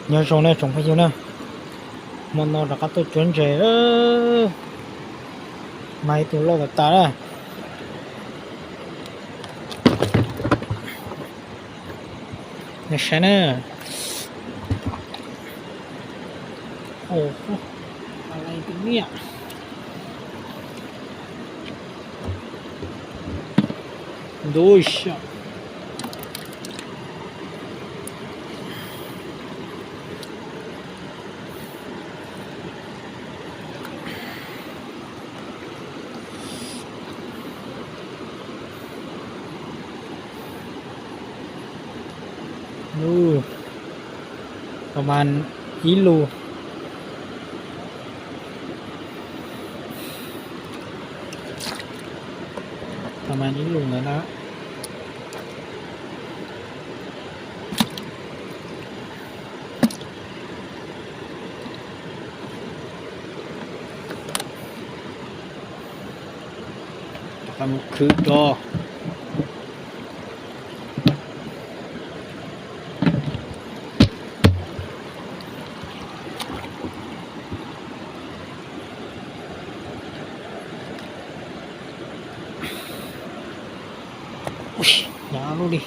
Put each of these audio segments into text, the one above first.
Nyob zoo na tsoom phooj ywg na, hmo no rov qab tuaj cuab ntses, mas ib tug loj tas tas na. Saib na. Ntuj, pas mas ib lus, pas mas ib lus ntawd na. Mus khwv do. Hnyav lub li.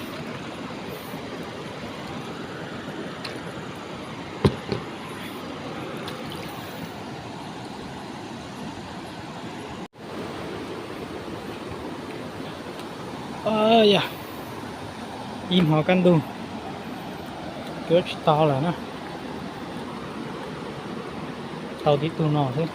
Yog ib hmo kaj ntug, cuab tsis tau lawm na. Tau tib tug no xwb.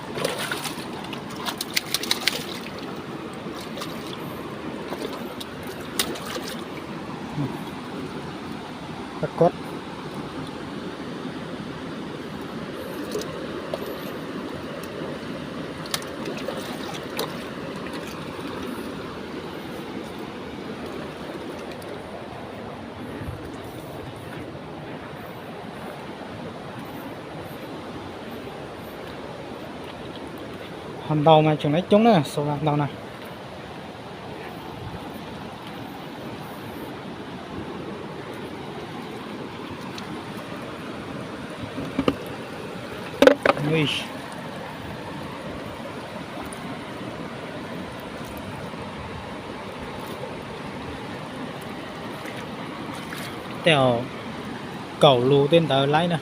Ho ntau mas tseem laib coob na, xav ntau na. Tej kaum lus tej ntawd laib na.